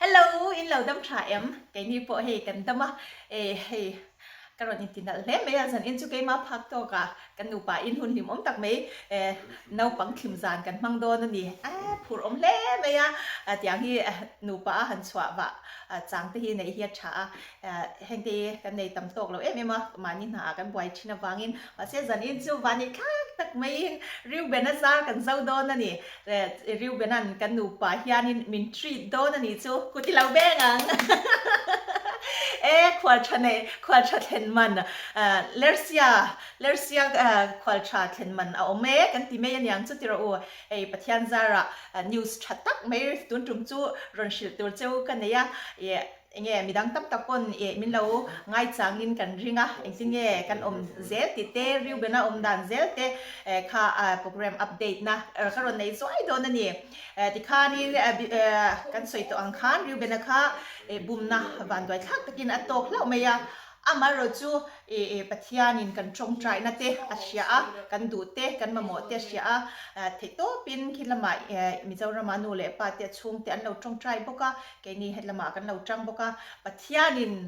Hello, in lo dam tha em? Keini pawh hei kan dam a, e hei ka rawn inti nalh hle mai a, zan in chu keima phak tawk a, kan nupa in hun hlim awm tak mai e naupang thlim zan kan hmang dawn a ni, a phur awm hle mai a, tiang hi nupa a han chhuah vah chang te hi neih hi a tha a, Heng te hi kan nei tam tawk lo em em a, mahni hna ah kan buai thin avangin mahse zanin chu vani thlak tak maiin Reuben-a zar kan zo dawn a ni. Reuben-a'n kan nupa hianin min treat dawn a nih chu kut i lo beng ang. E khual tha nei, khual tha thlen man Lersia, Lersia khual tha thlen man a awm e kan ti mai a niang chu ti rawh u. Hei Pathian zarah news tha tak mai tun tum chu rawn hrilh tur cheu ka nei a. Enge midang tam tak pawn ih min lo ngaichangin kan ring a, engtin nge kan awm zel tih te, Reuben-a awm dan zel te kha program update na ka rawn nei zuai dawn a ni. Tikhanin kan sawi tawh ang khan Reuben-a kha bumna vanduai thlak takin a tawk hlauh mai a, amaherawh chu ih Pathianin kan tawngtaina te a hria a, kan duh te, kan mamawh te a hria a, theihtawpin khi lamah Mizorama nu leh pa te a chhungte an lo tawngtai bawk a, Keini hetlamah kan lo tang bawk a, Pathianin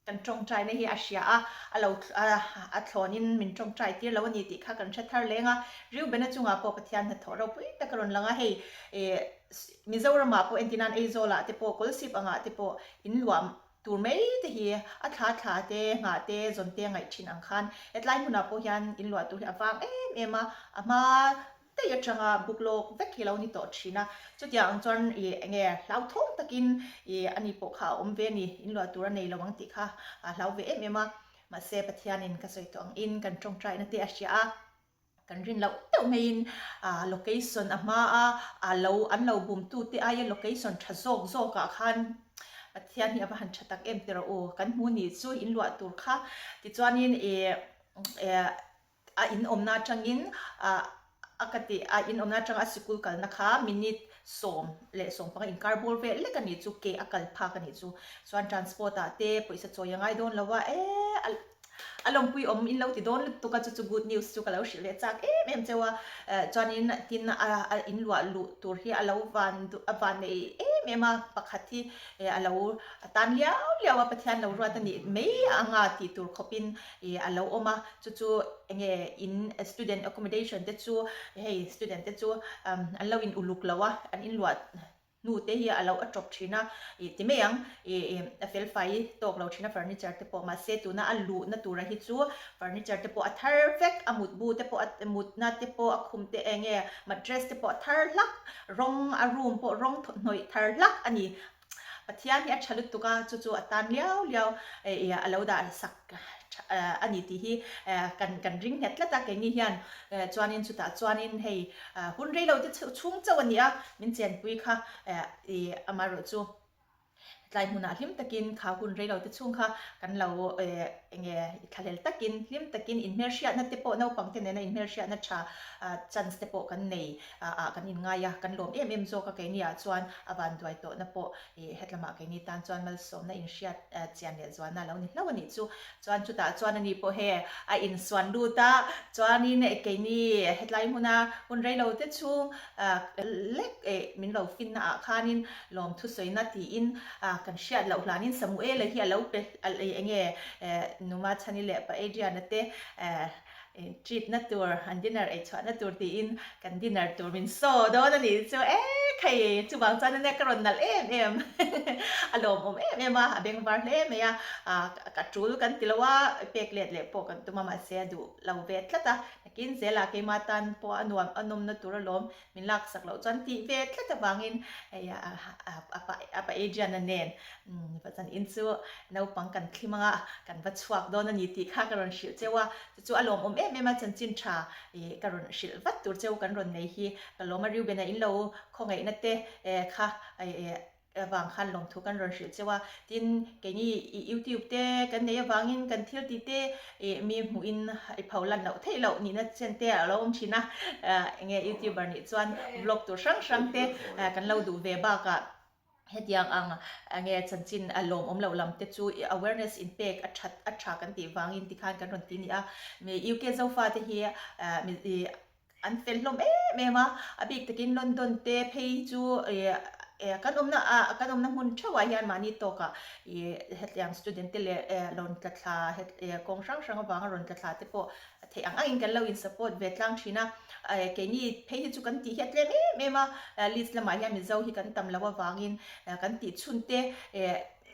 kan tawngtaina hi a hria a, a lo a thlawnin min tawngtai tir lo a ni tih kha kan hre thar leng a. Reuben-a chungah pawh Pathian hnathawh ropui tak a rawn lang a, hei Mizoramah pawh entir nan Aizawlah te pawh Kawlsip angah te pawh in luah tur mai te hi a thla thla te, nghah te, zawn te a ngaih thin ang khan hetlai hmunah pawh hian in luah tur hi a vang em em a, a hma daih atanga buk lawk vek hi lo ni tawh thin a, chutiang ang chuan ih enge hlauthawng takin ih ani pawh kha a awm ve a ni, in luah tur a nei lo ang tih kha a hlau ve em em a, mahse Pathianin ka sawi tawh ang in kan tawngtaina te a hria a, kan rin loh deuh maiin ah location a hma a, a lo an lo bum tu te aia location tha zawk zawk ah khan Pathian hi a va han tha tak em tiraw u, kan hmu ni chu in luah tur kha tichuanin ih eh. A in awmna atangin a ka ti a in awmna atanga a sikul kalna kha minute 15 inkar bawr vel lek a nih chu ke a kal phak a nih chu. Chuan transport ah te pawisa chawi a ngai dawn lo a e a lawmpui awm in lo ti dawn lutuk a chu chu good news chu ka lo hrilh leh chak em em cheu a. Chuanin tin a in luah luh tur hi a lo van a van nei em em a pakhat hi a lo tan liau liau a Pathian lo ruat a nih mai anga tih tur khawpin Ih a lo awm a, chu chu enge in student accommodation te chu hei student te chu an lo in uluk lo a, an inluah hnu te hi a lo a tawp thin a, ih ti mai ang ih a fel fai tawk lo thin a furniture te pawh mahse tuna a luhna tura hi chu furniture te pawh a thar vek a mutbu te pawh a mutna te pawh a khum te enge mattress te pawh a thar hlak rawng a room pawh rawng hnawih thar hlak a ni. Pathian hi a tha lutuk a, chu chu a tan liau liau a lo dah sak a ni tih hi kan kan ring nghet tlat a, keini hian chuanin chutah chuanin hei hun rei lo te chhung chauh a ni a, min chenpui kha amaherawh chu tlai hmunah hlim takin kha hun rei lo te chhung kha kan lo enge thlahlel takin hlim takin inhmelhriatna te pawh naupang te nena inhmelhriatna tha chance te pawh kan nei ah kan inngai a, kan lawm em em zawk a keini ah chuan a vanduai tawhna pawh ih hetlamah keini tan chuan malsawmna inhriat chian leh zualna a lo ni hlauh a nih chu. Chuan chutah chuan ani pawh he a insuan lut a, chuanin keini hetlai hmuna hun reilo te chhung lek eh min lo finna ah khanin lawmthu sawina tiin kan hriat loh hlanin Samuela hi a lo pe enge Numa Chhani leh Pa Adrian-a te Treat na tur, an dinner ei chhuah na tur tiin kan dinner tur min saw dawn a nih chu e khai chuvang chuan ania ka rawn nalh em em a lawmawm em em a, a bengvar hle mai a, ka tul kan ti lo a, pek let leh pawh kan tum a mahse a duh lo ve tlat a, nakin zelah keimah tan pawh a nuam a nawmna tur alawm min laksak loh chuan tih ve tlat avangin hei a pa Adrian-a nen Vazan in chu naupang kan thlim anga kan va chhuak dawn a ni tih kha ka rawn hrilh cheu a, chu chu a lawmawm em em a, chanchin tha ih ka rawn hrilh vat tur cheu kan rawn nei hi ka lawm a, Reuben-a in lo khawngaihna te kha avang khan lawmthu kan rawn hrilh cheu a, tin keini ih YouTube te kan nei avangin kan thil tih te ih mi hmuhin i pho lan loh theih loh nihna chen te a lo awm thin a, enge YouTuber nih chuan vlog tur hrang hrang te kan lo duh ve bakah. Hetiang ang nge chanchin a lawmawm loh lam te chu awareness in pek a that a tha kan tih vangin tikhan kan rawn ti ni a. UK Zofa te hi an fel hlawm em em a, a bik takin London te phei chu. Kan awmna ah kan awmna hmun theuhah hian mahni tawkah ih hetiang student te leh rawn tla thla kawng hrang hrang avanga rawn tla thla te pawh theih ang angin kan lo in support ve tlang thin a. Keini phei hi chu kan tih hi a tlem em em a, list lamah hian Mizo hi kan tam loh avangin kan tih chhun te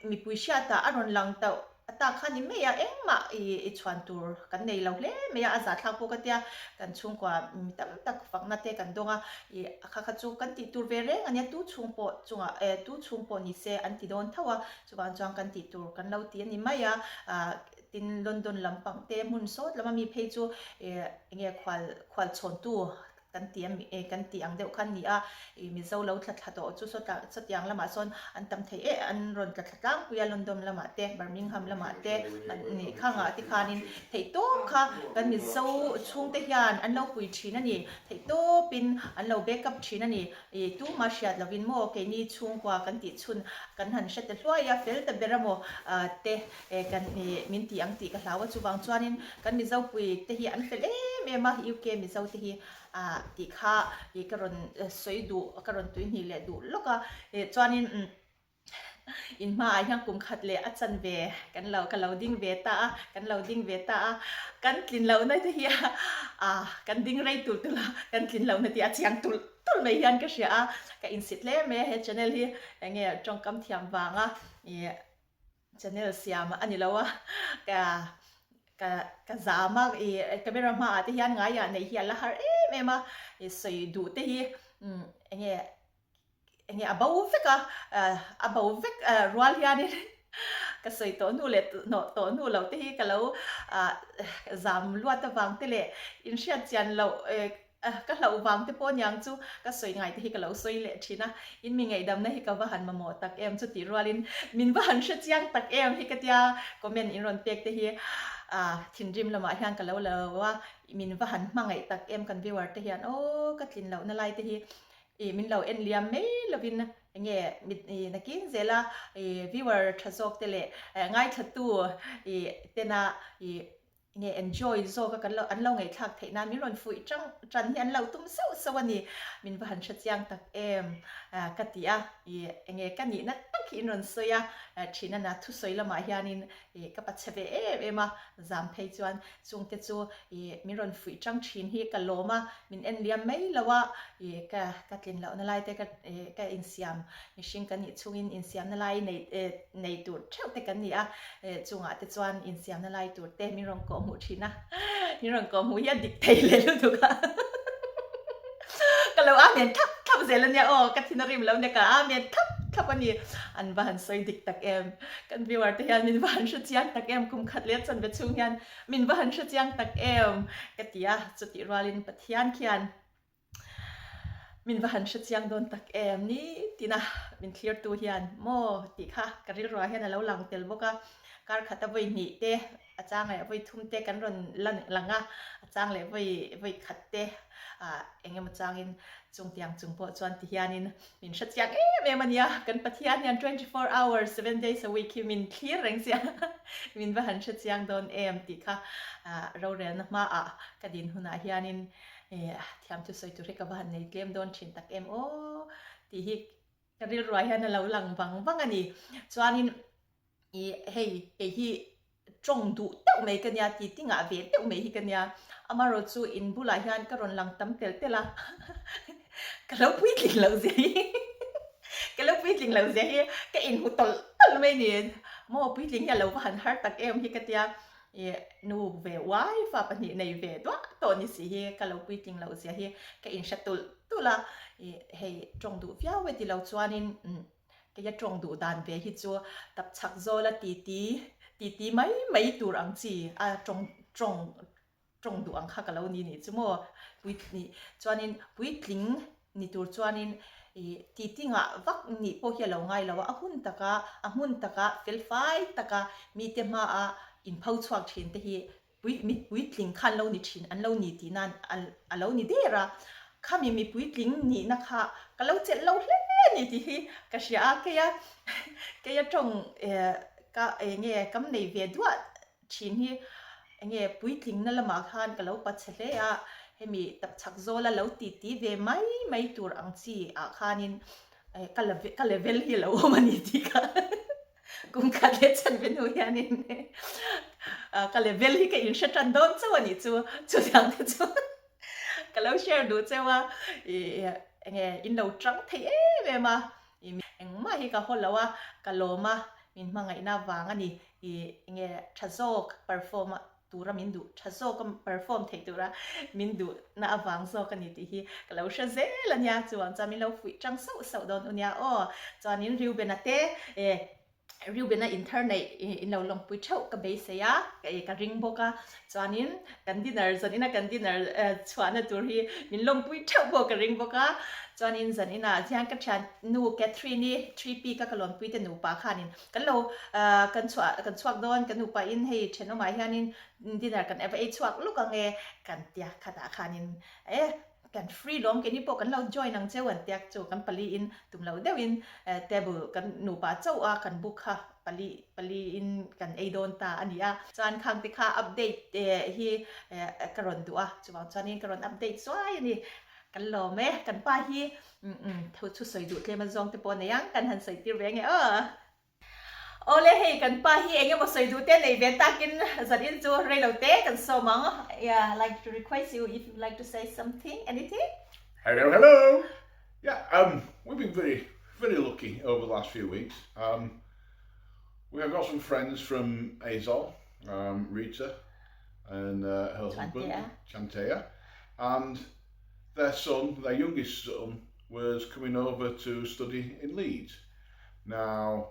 mipui hriatah a rawn lang tauh A tak kha ni mai a, engmah i chhuan tur kan nei lo hle mai a, a zahthlak pawh ka tia, kan chhungkua mi tam tak fakna te kan dawng a, i a kha kha chu kan tih tur ve reng a nia, tu chhung pawh chungah eh tu chhung pawh ni se an ti dawn tho a, chuvang chuan kan tih tur kan lo ti a ni mai a, ah tin London lampang te hmun sawt lama mi phei chu eh enge khual khual chhawntu Kan ti a mi kan tih ang deuh kha a ni a, ih Mizo lo tla thla tawh chu saw tla sawtiang lamah sawn an tam thei eh an rawn tla thla tlangpui a London lamah te Birmingham lamah te nih kha ngah te khanin theihtawp kha kan Mizo chhungte hian an lo pui thin a ni, theihtawpin an lo back up thin a ni, ih tumah hriat lovin maw keini chhungkua kan tih chhun kan han hre ta hluai a fel ta ber a maw te kan ih min tih ang tih ka hlau a chuvang chuanin kan Mizo pui te hi an fel em em a UK Mizo te hi ah tih kha ih ka rawn sawi duh ka rawn tui hnih leh duh lawk a ih chuanin umm in hmaah hian kum khat leh a chan ve kan lo ka lo ding ve ta a kan lo ding ve ta a kan tlin lohna te hi ah kan ding rei tulh tulh a kan tlin lohna tih a chiang tulh tulh mai hian ka hria a ka insit hle mai a he channel hi enge tawngkam thiam vanga ih Channel siam a ni lo a, ka ka ka zam a, i camera hmaah te hian ngaiah neih hi a la har em em a, i sawi duh te hi umm enge enge a bo vek a, a bo vek rual hianin ka sawi tawh hnu leh hnawh tawh hnu loh te hi ka lo ah zam luat avang te leh inhriat chian loh Ka hlauh vang te pawh niang chu ka sawi ngai te hi ka lo sawi leh thin a, in mi ngaihdamna hi ka va han mamawh tak em chutih rualin min va han hre chiang tak em hi ka tia comment in rawn pek te hi thinrim lamah hian ka lo la lo a, min va han hmangaih tak em kan viewer te hian aw ka tlin lohna lai te hi ih min lo en liam mai lovin enge mit ih nakin zela ih viewer tha zawk te leh ngaithlatu ih tena ih Nge enjoy zawk a kan lo an lo ngaihthlak theih nan min rawn fuih tang tan hi an lo tum sauh sauh a ni. Min va han hre chiang tak em ka ti a, ih enge ka nihna tak hi in rawn sawi a, thin a na thusawi lamah hianin ih ka pachhe ve em em a, zam phei chuan chungte chu ih min rawn fuih tang thin hi ka lawm a, min en liam mai lo a, ih ka ka tlin lohna lai te ka ih ka insiam mihring ka nih chungin insiamna lai nei nei tur theuh te kan ni a, chungah te chuan insiamna lai tur te min rawn kawh hmuh thin a, min rawn kawh hmuh hi a dik thei leh lutuk a, ka lo amen thlap thlap zel a nia aw, ka thin a rim lo nia ka amen thlap thlap a ni, an va han sawi dik tak em, kan viewer te hian min va han hre chiang tak em, kum khat leh chanve chhung hian min va han hre chiang tak em ka ti a, chutih rualin Pathian khian Min va han hre chiang dawn tak em ni tina min thlirtu hian maw tih kha ka rilruah hian a lo lang tel bawk a, kar khata vawi hnih te a chang leh vawi thum te kan rawn lan lang a, a chang leh vawi vawi khat te ah eng emaw changin chungtiang chung pawh chuan ti hianin min hre chiang em em a nia, kan Pathian hian 24 hours 7 days a week hi min thlir reng sia min va han hre chiang dawn em tih kha ah rorelna hmaah ka din hunah hianin Eh, thiam chu sawi tur hi ka va han nei tlem dawn thin tak em aw tih hi ka rilruah hian a lo lang vang vang a ni. Chuanin i hei kei hi tawng duh deuh mai ka nia, ti ti ngah ve deuh mai hi ka nia. Amaherawh chu in bulah hian ka rawn lang tam tel tel a, ka lo puitling loh zia hi ka lo puitling loh zia hi ka inhmu tawlh tawlh mai ni. Maw puitling hi a lo va han har tak em hi ka tia. I nu ve uai fa pahnih nei ve duah tawh ni si hi ka lo puitling loh zia hi ka inhre tulh tulh a, i hei tawng duh viau e tilo chuanin keia tawng duh dan ve hi chu tapchhak zawla titi titi mai mai tur ang chi a tawng tawng tawng duh ang kha ka lo ni nih chu maw puitling chuanin puitling ni tur chuanin ih titi ngah vak nih pawh hi a lo ngai lo a, a hun taka a hmun taka fel fai taka mite hmaa inpho chhuak thin te hi pui mi puitling kha an lo ni thin an lo ni tih nan a lo ni der a, khami mi puitling nihna kha ka lo chelh lo hle a ni tih hi ka hria a, keia keia tawng eh ka eng nge kam nei ve duah Thin hi enge puitlingna lamah khan ka lo pachhe hle a, hemi tapchhak zawla lo titi ve mai mai tur ang chi ah khanin Ka ka level hi a lo awm a ni tih kha kum khat leh chanve hnu hianin ka level hi ka inhre tan dawn chauh a nih chu, chutiang te chu ka lo share duh cheu a, ih enge in lo tang thei em em a, engmah hi ka haw lo a, ka lawm a, min hmangaihna vang a ni, ih enge tha zawk perform a. tura min duh tha zawk a perform theih tura min duh na avang zawk a ni tih hi ka lo hre zel a nia chuan chuan min lo fuih tang sauh sauh dawn u nia aw chuanin Reuben-a te eh Reuben-a inthar neih in lo lawmpui theuh ka beisei a ka ring bawk a chuanin kan dinner zanin a kan dinner chhuahna tur hi min lawmpui theuh pawh ka ring bawk a chuanin zaninah hian ka thiannu Catherine-i 3P ka ka lawnpui te nupa khanin Kan lo kan chhuah kan chhuak dawn kan nupa in hei thenawmah hianin dinner kan eva ei chhuak luk ang e kan tia khatah khanin e kan free lawm keini pawh kan lo join ang cheu an tiak chu kan pali in tum lo deuhin table kan nupa chauh a kan book kha pali pali in kan ei dawn ta a ni a. Chuan khang te kha update hi ka rawn duh a chuvang chuanin ka rawn update zuai a ni. Kan lawm e, kan pa hi Thu chu sawi duh tlem a zawng te pawh nei ang, kan han sawi tir ve nge aw. Awle hei kan pa hi eng emaw sawi duh te nei ve takin zanin chu rei lo te kan sawm ang. Yeah, like to request you if you like to say something, anything? Hello, hello! Yeah, um, we've been very, very lucky over the last few weeks. Um, we have got some friends from Azol, um, Rita and uh, her husband, Chantea, and their son, their youngest son, was coming over to study in Leeds. Now,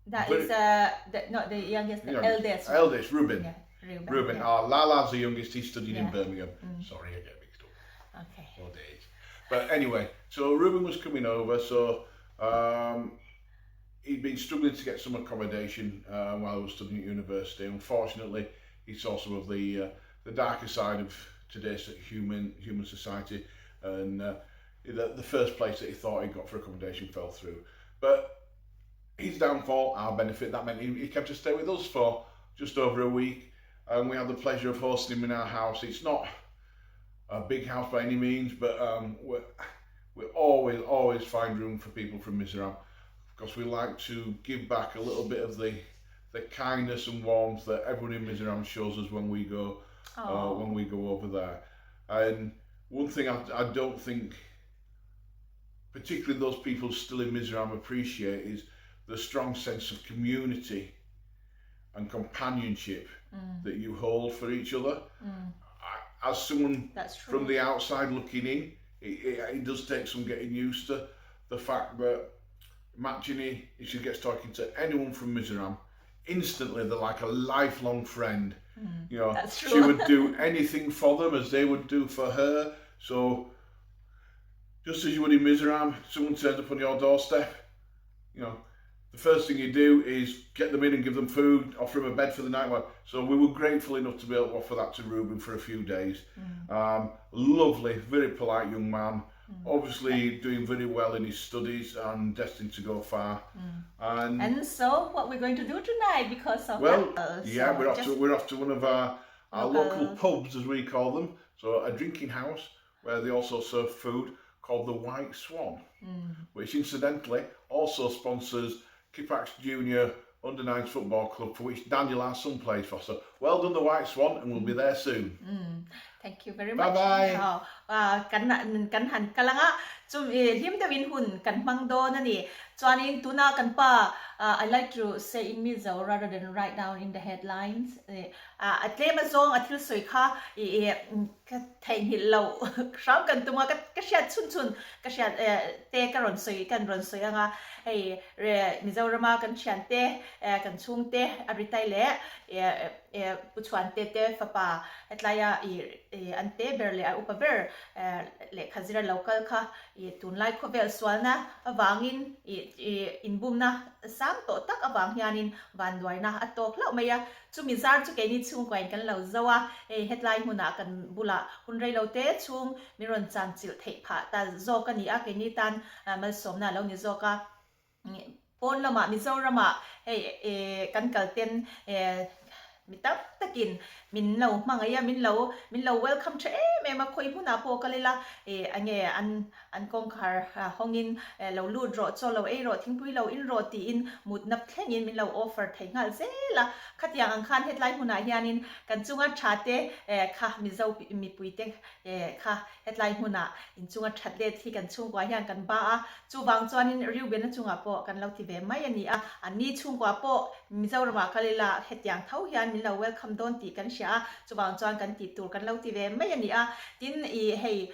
that is uh, the, not the youngest, the youngest, eldest. Eldest, Ruben. Yeah, Ruben. Ruben. Yeah. Uh, Lala's the youngest. He's studying yeah. in Birmingham. Mm. Sorry, I get mixed up. Okay. Four days. But anyway, so Ruben was coming over. So um, he'd been struggling to get some accommodation uh, while he was studying at university. Unfortunately, he saw some of the uh, the darker side of today's human human society, and uh, the, the first place that he thought he got for accommodation fell through. But his downfall, our benefit, that meant he, he came to stay with us for just over a week, and we had the pleasure of hosting him in our house. It's not a big house by any means, but um, we we always, always find room for people from Mizoram because we like to give back a little bit of the the kindness and warmth that everyone in Mizoram shows us when we go uh, when we go over there. And one thing I, I don't think, particularly those people still in Mizoram appreciate, is the strong sense of community and companionship mm. that you hold for each other. Mm. I, as someone from the outside looking in, it, it, it does take some getting used to the fact that Matt if she gets talking to anyone from Mizoram, instantly they're like a lifelong friend. Mm, you know, she would do anything for them as they would do for her. So, just as you would in Mizoram, someone turns up on your doorstep, you know, the first thing you do is get them in and give them food, offer them a bed for the night. So we were grateful enough to be able to offer that to Ruben for a few days. Mm. Um, lovely, very polite young man. Mm. Obviously doing very well in his studies and destined to go far. Mm. And, and so what we're going to do tonight because of well, that, yeah, so we're off to we're off to one of our our local, local pubs as we call them. So a drinking house where they also serve food called the White Swan, mm. which incidentally also sponsors Kippax Junior Under Nines Football Club, for which Daniel our son plays for. So well done, the White Swan, and we'll be there soon. Mm. Thank you very much. Bye bye. Uh, kan kan han kalanga chum e hlim deuhin hun kan hmang dawn ani chuanin tuna kan pa uh, I like to say in Mizo rather than write down in the headlines eh, a tlem azawng a thil sawi kha i ka theihnghilh lo hram kan tum a ka ka hriat chhun chhun ka hriat eh te ka rawn sawi kan rawn sawi anga hei re Mizorama kan thian te eh kan chhung te a ritai leh eh eh Pu Chhuan te te fapa hetlaia i i an te ber leh a upa ber eh lehkha zira lo kal kha i tunlai khawvel sualna avangin i i inbumna sang tawh tak avang hianin vanduaina a tawk hlauh mai a. Chumi zar chu keini chhungkuain kan lo zo a, hei hetlai hmunah kan bulah hun rei lo te chhung min rawn chan chilh theih phah ta zawk a ni a, keini tan malsawmna a lo ni zawk a. Pawn lamah Mizoramah hei kan kal ten. Mi tam takin min lo hmangaih a, min lo min lo welcome tha em em a, khawi hmunah pawh kal ila ih enge an an kawngkhar hawngin lo lut rawh, chaw lo ei rawh, thingpui lo in rawh tiin mutna thlengin min lo offer thei nghal zel a. Khatiang ang khan hetlai hmunah hianin kan chunga tha te kha Mizo mipuite kha Hetlai hmunah inchunga that let hi kan chhungkua hian kan ba a, chuvang chuanin Reuben-a chungah pawh kan lo ti ve mai a ni a, anni chhungkua pawh Mizoramah kal ila hetiang tho hian min lo welcome dawn tih kan hria a, chuvang chuan kan tih tur kan lo ti ve mai a ni a. Tin, ih hei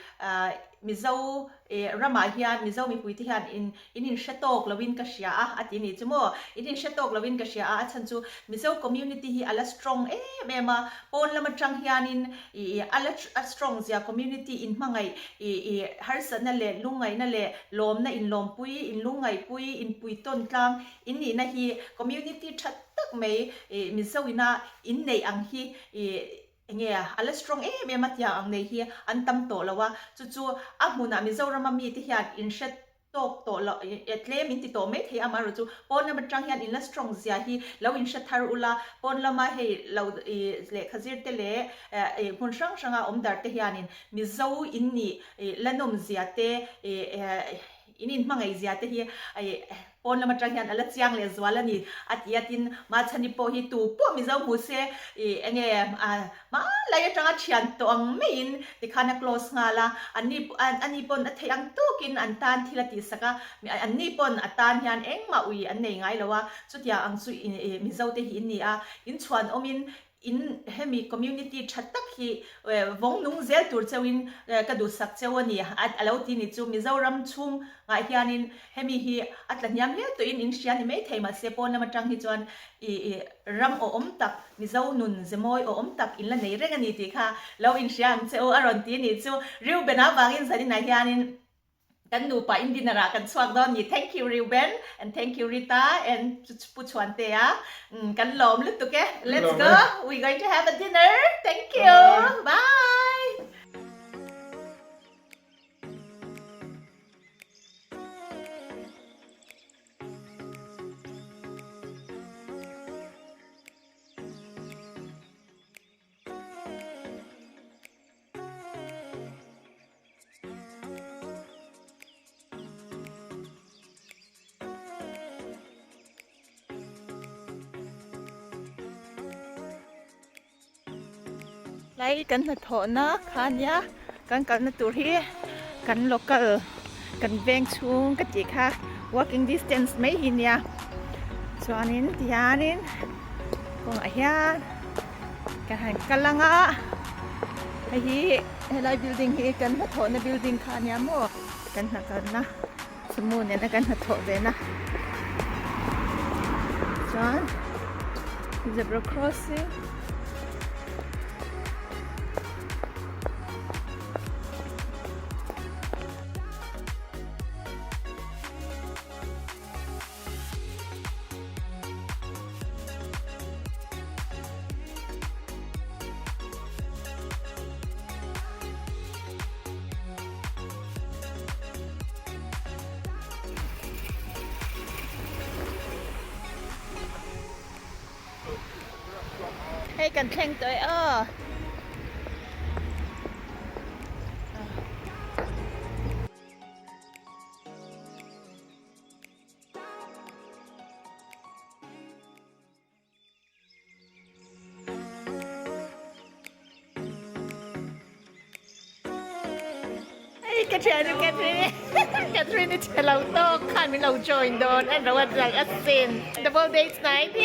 Mizo ramah hian Mizo mipuite hian in in inhre tawk loin ka hria a, a ti ni chu maw? In inhre tawk loin ka hria a, a chhan chu Mizo community hi a la strong em em a, pawn lam atang hianin ih a la a strong zia community in hmangaih ih ih harsatna leh lungngaihna leh lawmna inlawmpui, inlungngaihpui, inpuitawn tlang in nihna hi community tha tak mai ih Mizo ina inneih ang hi ih Enge a la strong em em a tiang ang nei hi an tam tawh lo a, chu chu a hmunah Mizorama mite hian in hre tawk tawh lo tlem in ti tawh mai thei a, amaherawh chu pawn lam atang hian in la strong zia hi lo in hre thar ula, pawn lama hei lo lehkha zir te leh hmun hrang hranga awm dar te hianin Mizo in nih la nawm zia te in inhmangaih zia te hi Pawn lam atang hian a la chiang leh zual a ni a ti a, tin Machhani pawh hi tu pawh Mizo hmu se ih enge hmalai atanga thian tawh ang maiin tikhan a close nghal a, anni ani pawn a theih ang tawkin an tan thil a tihsak a, anni pawn a tan hian engmah ui an nei ngai lo a, chutiang ang chu Mizo te hi in ni a, inchhuan awmin In hemi community tha tak hi vawng nung zel tur cheuhin ka duhsak cheu a ni a lo ti ni chu Mizoram chhung ah hianin hemi hi a tla hniam hle tawhin in hria ni maithei mahse pawn lam atang hi chuan ih ram awhawm tak Mizo nun zemawi awhawm tak in la nei reng a ni tih kha lo inhria ang che u a rawn ti ni chu Reuben avangin zaninah hianin Kan nupa in dinner ah kan chhuak dawn ni. Thank you Reuben and thank you Rita and Pu Chhuantea. Kan lawm lutuk e. Let's go. We going to have a dinner. Thank you. Bye. Lai kan hnathawhna kha ania kan kalna tur hi kan local kan veng chhung ka tih kha walking distance mai hi nia chuanin tihianin kawngah hian ka han kal ang a hei hi helai building hi kan hnathawhna building kha ania maw kan hna kalna sumo nena kan hnathawh ve na chuan zebra crossing Hei kan thleng tawh e aw. Hei ka thian Catherine Catherine i che lo tawk khan min lo join dawn en lo a like a sin double date night.